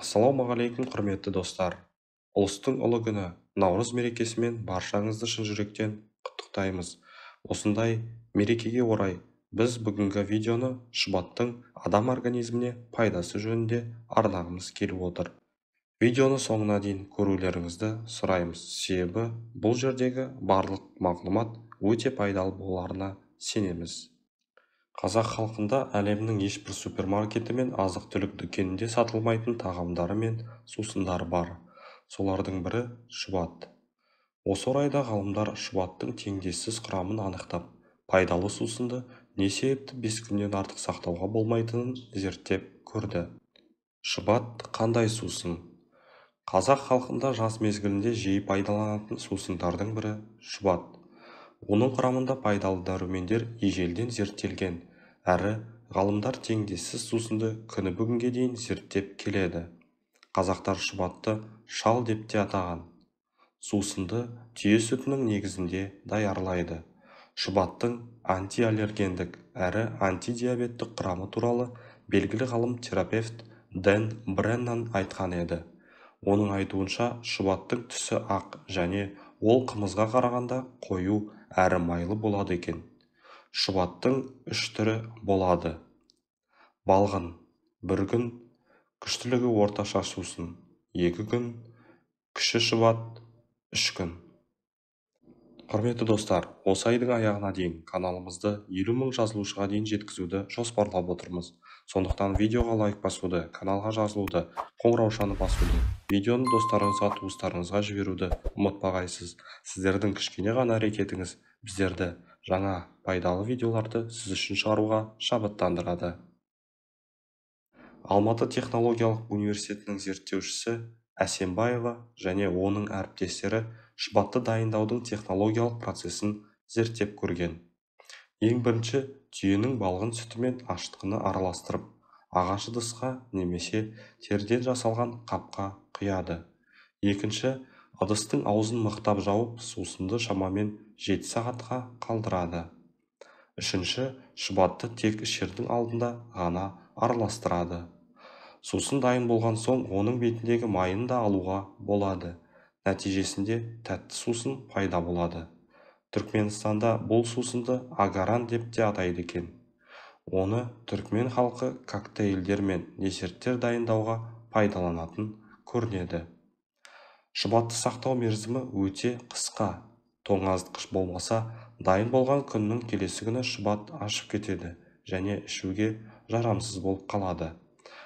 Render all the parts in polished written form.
Ассалаумағалейкум, құрметті достар! Ұлыстың ұлы күні Наурыз мерекесімен баршаңызды шын жүректен құттықтаймыз. Осындай мерекеге орай біз бүгінгі видеоны шұбаттың адам организміне пайдасы жөнінде арнағымыз келіп отыр. Видеоны соңына дейін көрулеріңізді сұраймыз, себебі бұл жердегі барлық мағлұмат өте пайдалы боларына сенеміз. Қазақ халқында әлемнің ешбір супермаркеті мен азық-түлік дүкенінде сатылмайтын тағамдары мен сусындары бар. Солардың бірі шұбат. Осы орайда ғалымдар шұбаттың теңдессіз құрамын анықтап, пайдалы сусынды не себепті 5 күннен артық сақтауға болмайтынын зерттеп көрді. Шұбат қандай сусын? Қазақ халқында жаз мезгілінде жиі пайдаланатын сусындардың бірі шұбат. Оның құрамында пайдалы дәрумендер ежелден зерттелген, әрі ғалымдар теңдессіз сусынды күні бүгінге дейін зерттеп келеді. Қазақтар шұбатты шал деп те атаған. Сусынды түйе сүтінің негізінде даярлайды. Шұбаттың антиаллергендік әрі антидиабеттік құрамы туралы белгілі ғалым-терапевт Дэн Бреннан айтқан еді. Оның айтуынша, шұбаттың түсі ақ және ол қымызға қарағанда қою әрі майлы болады екен. Шұбаттың 3 түрі болады. Балғын 1 күн, күштілігі орташа сусын 2 күн, кіші шұбат 3 күн. Құрметті достар, осы айдың аяғына дейін каналымызды 50 мың жазылушыға дейін жеткізуді жоспарлап отырмыз. Сондықтан видеоға лайк басуды, каналға жазылуды, қоңыраушаны басуды, видеоны достарыңызға, туыстарыңызға жіберуді ұмытпағайсыз. Сіздердің кішкене ғана әрекетіңіз біздерді жаңа пайдалы видеоларды сіз үшін шығаруға шабыттандырады. Алматы технологиялық университетінің зерттеушісі Әсембаева және оның әріптестері шұбатты дайындаудың технологиялық процесін зерттеп көрген. Ең бірінші түйенің балғын сүті мен ашытқыны араластырып, ағаш ыдысқа немесе теріден жасалған қапқа құяды. Екінші, ыдыстың аузын мықтап жауып, сусынды шамамен 7 сағатқа қалдырады. Үшінші, шұбатты тек ішердің алдында ғана араластырады. Сусын дайын болған соң оның бетіндегі майын да алуға болады. Нәтижесінде тәтті сусын пайда болады. Түркменстанда бұл сусынды агаран деп те атайды екен. Оны түркмен халқы коктейльдер мен десерттер дайындауға пайдаланатын көрінеді. Шұбатты сақтау мерзімі өте қысқа. Тоңазытқыш болмаса, дайын болған күннің келесі күні шұбат ашып кетеді және ішуге жарамсыз болып қалады.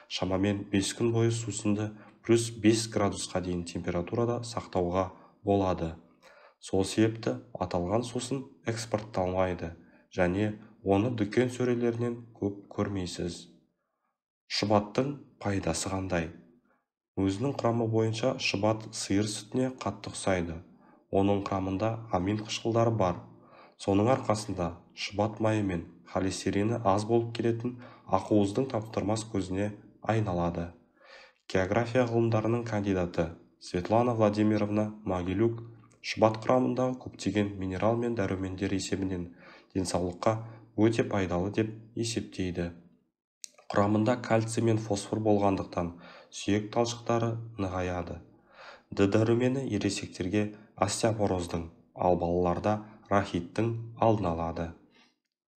Шамамен 5 күн бойы сусынды плюс 5 градусқа дейін температурада сақтауға болады. Сол себепті аталған сусын экспортталмайды және оны дүкен сөрелерінен көп көрмейсіз. Шұбаттың пайдасы қандай? Өзінің құрамы бойынша шұбат сиыр сүтіне қатты ұқсайды. Оның құрамында амин қышқылдары бар. Соның арқасында шұбат майы мен холестерині аз болып келетін ақуыздың таптырмас көзіне айналады. География ғылымдарының кандидаты Светлана Владимировна Могилюк шұбат құрамындағы көптеген минерал мен дәрумендер есебінен денсаулыққа өте пайдалы деп есептейді. Құрамында кальций мен фосфор болғандықтан сүйек талшықтары нығаяды. Д дәрумені ересектерге остеопороздың, ал балаларда рахиттің алдын алады.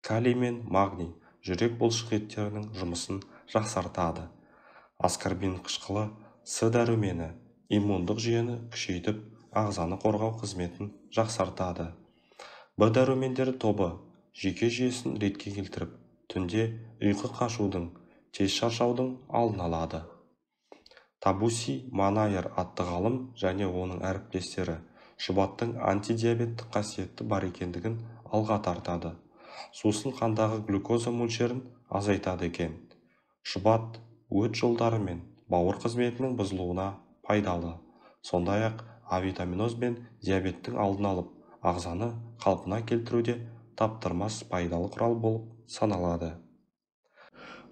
Калий мен магний жүрек бұлшық еттерінің жұмысын жақсартады. Аскорбин қышқылы С дәрумені иммундық жүйені күшейтіп, ағзаны қорғау қызметін жақсартады. Б дәрумендері тобы жүйке жүйесін ретке келтіріп, түнде ұйқы қашудың, тез шаршаудың алдын алады. Табуси Манайер атты ғалым және оның әріптестері шұбаттың антидиабеттік қасиеті бар екендігін алға тартады. Сусын қандағы глюкоза мөлшерін азайтады екен. Шұбат өт жолдары мен бауыр қызметінің бұзылуына пайдалы. Сондай-ақ авитаминоз бен диабеттің алдын алып, ағзаны қалпына келтіруде таптырмас пайдалы құрал болып саналады.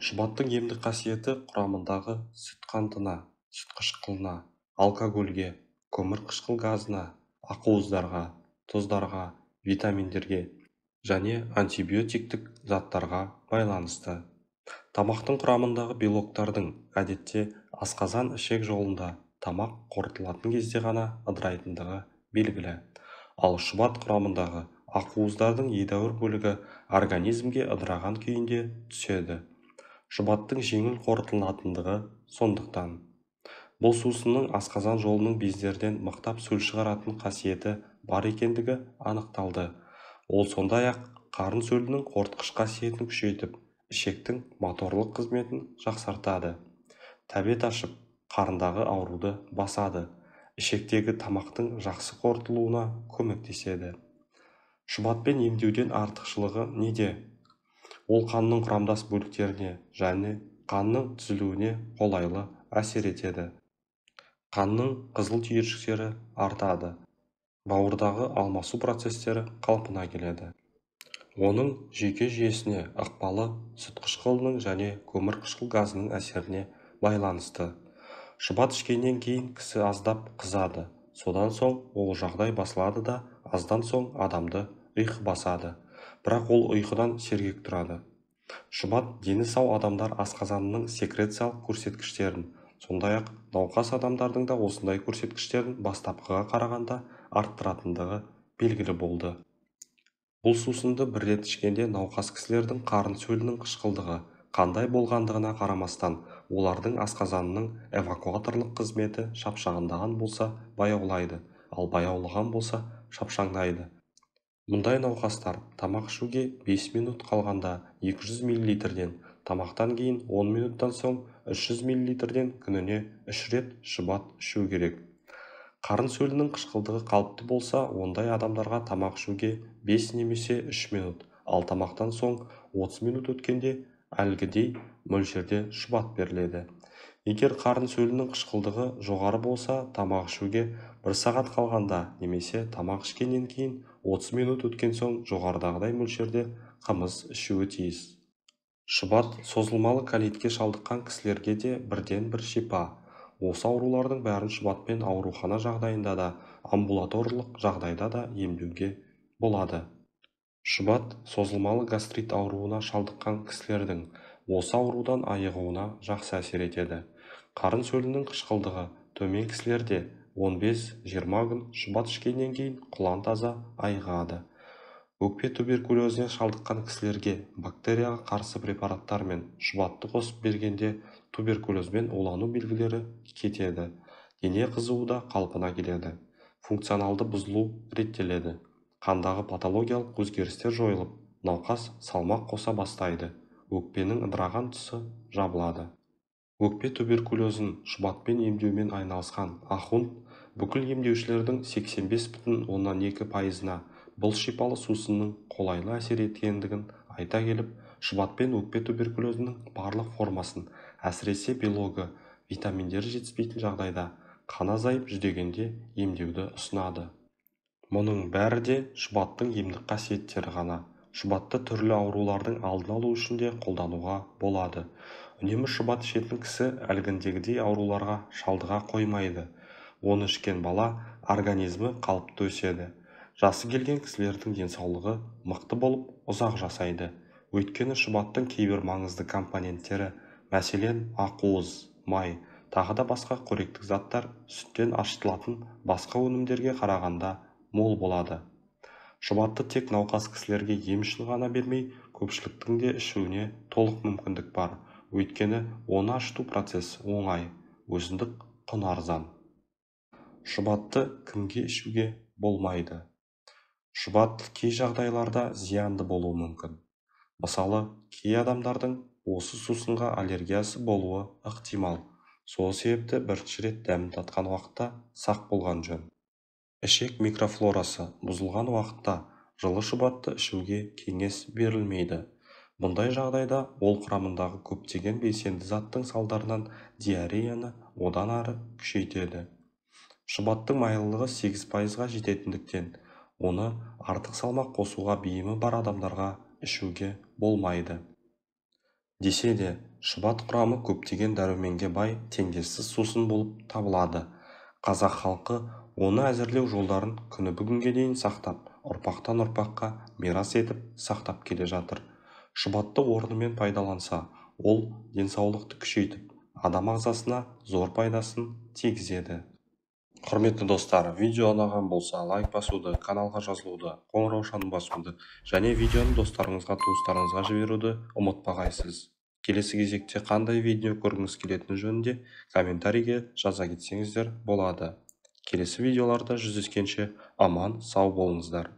Шұбаттың емдік қасиеті құрамындағы сүт қантына, сүт қышқылына, алкогольге, көмір қышқыл газына, ақуыздарға, тұздарға, витаминдерге және антибиотиктік заттарға байланысты. Тамақтың құрамындағы белоктардың әдетте Асқазан-ішек жолында тамақ қорытылатын кезде ғана ыдырайтындығы белгілі. Ал шұбат құрамындағы ақуыздардың едәуір бөлігі организмге ыдыраған күйінде түседі. Шұбаттың жеңіл қорытылатындығы сондықтан. Бұл сусынның асқазан жолының бездерінен мықтап сөл шығаратын қасиеті бар екендігі анықталды. Ол сондай-ақ қарын сөлінің қорытқыш қасиетін күшейтіп, ішектің моторлық қызметін жақсартады. Тәбет ашып, қарындағы ауруды басады. Ішектегі тамақтың жақсы қорытылуына көмектеседі. Шұбатпен емдеуден артықшылығы неде? Ол қанның құрамдас бөліктеріне және қанның түзілуіне қолайлы әсер етеді. Қанның қызыл түйіршіктері артады. Бауырдағы алмасу процестері қалпына келеді. Оның жүйке жүйесіне ықпалы сүт қышқылының және көмірқышқыл газының әсеріне байланысты. Шұбат ішкеннен кейін кісі аздап қызады. Содан соң ол жағдай басылады да, аздан соң адамды ұйқы басады. Бірақ ол ұйқыдан сергек тұрады. Шұбат дені сау адамдар асқазанының секрециялық көрсеткіштерін, сондай-ақ науқас адамдардың да осындай көрсеткіштерін бастапқыға қарағанда арттыратындығы белгілі болды. Бұл сусынды бір рет ішкенде науқас кісілердің қарын сөлінің қышқылдығы қандай болғандығына қарамастан, олардың асқазанының эвакуаторлық қызметі шапшаңдаған болса баяулайды, ал баяулаған болса шапшаңдайды. Мұндай науқастар тамақ ішуге 5 минут қалғанда 200 мл-ден, тамақтан кейін 10 минуттан соң 300 мл-ден күніне 3 рет шұбат ішу керек. Қарын сөлінің қышқылдығы қалыпты болса, ондай адамдарға тамақ ішуге 5 немесе 3 минут, ал тамақтан соң 30 минут өткенде әлгідей мөлшерде шұбат беріледі. Егер қарын сөлінің қышқылдығы жоғары болса, тамақ ішуге 1 сағат қалғанда немесе тамақ ішкеннен кейін 30 минут өткен соң жоғарыдағыдай мөлшерде қымыз ішуі тиіс. Шұбат созылмалы колитке шалдыққан кісілерге де бірден-бір шипа. Осы аурулардың бәрін шұбатпен аурухана жағдайында да, амбулаторлық жағдайда да емдеуге болады. Шұбат созылмалы гастрит ауруына шалдыққан кісілердің осы аурудан айығуына жақсы әсер етеді. Қарын сөлінің қышқылдығы төмен кісілерде 15-20 күн шұбат ішкеннен кейін құлан таза айығады. Өкпе туберкулезіне шалдыққан кісілерге бактерияға қарсы препараттар мен шұбатты қосып бергенде туберкулезбен улану белгілері кетеді. Дене қызуы да қалпына келеді. Функционалды бұзылу реттеледі. Қандағы патологиялық өзгерістер жойылып, науқас салмақ қоса бастайды. Өкпенің ыдыраған тұсы жабылады. Өкпе туберкулезін шұбатпен емдеумен айналысқан Ахунд бүкіл емдеушілердің 85,2%-на бұл шипалы сусынның қолайлы әсер еткендігін айта келіп, шұбатпен өкпе туберкулезінің барлық формасын, әсіресе белогы, витаминдері жетіспейтін жағдайда қан азайып жүдегенде емдеуді ұсынады. Мұның бәрі де шұбаттың емдік қасиеттері ғана. Шұбатты түрлі аурулардың алдын алу үшін де қолдануға болады. Үнемі шұбат ішетін кісі әлгіндегідей ауруларға шалдыға қоймайды. Оны ішкен бала организмі қалыпты өседі. Жасы келген кісілердің денсаулығы мықты болып ұзақ жасайды. Өйткені шұбаттың кейбір маңызды компоненттері, мәселен ақуыз, май, тағы да басқа қоректік заттар сүттен ашытылатын басқа өнімдерге қарағанда мол болады. Шұбатты тек науқас кісілерге ем үшін ғана бермей, көпшіліктің де ішуіне толық мүмкіндік бар. Өйткені оны ашыту процесі оңай, өзіндік құны арзан. Шұбатты кімге ішуге болмайды? Шұбат кей жағдайларда зиянды болуы мүмкін. Мысалы, кей адамдардың осы сусынға аллергиясы болуы ықтимал. Сол себепті бірінші рет дәмін татқан уақытта сақ болған жөн. Ішек микрофлорасы бұзылған уақытта жылы шұбатты ішуге кеңес берілмейді. Бұндай жағдайда ол құрамындағы көптеген белсенді заттың салдарынан диареяны одан ары күшейтеді. Шұбаттың майлылығы 8%-ға жететіндіктен, оны артық салмақ қосуға бейімі бар адамдарға ішуге болмайды. Десе де, шұбат құрамы көптеген дәруменге бай теңдессіз сусын болып табылады. Қазақ халқы оны әзірлеу жолдарын күні бүгінге дейін сақтап, ұрпақтан ұрпаққа мирас етіп сақтап келе жатыр. Шұбатты орнымен пайдаланса, ол денсаулықты күшейтіп, адам ағзасына зор пайдасын тигізеді. Құрметті достар, видео ұнаған болса, лайк басуды, каналға жазылуды, қоңыраушаны басуды және видеоны достарыңызға, туыстарыңызға жіберуді ұмытпағайсыз. Келесі кезекте қандай видео көргіңіз келетіні жөнінде комментарийге жаза кетсеңіздер болады. Келесі видеоларда жүздескенше аман сау болыңыздар.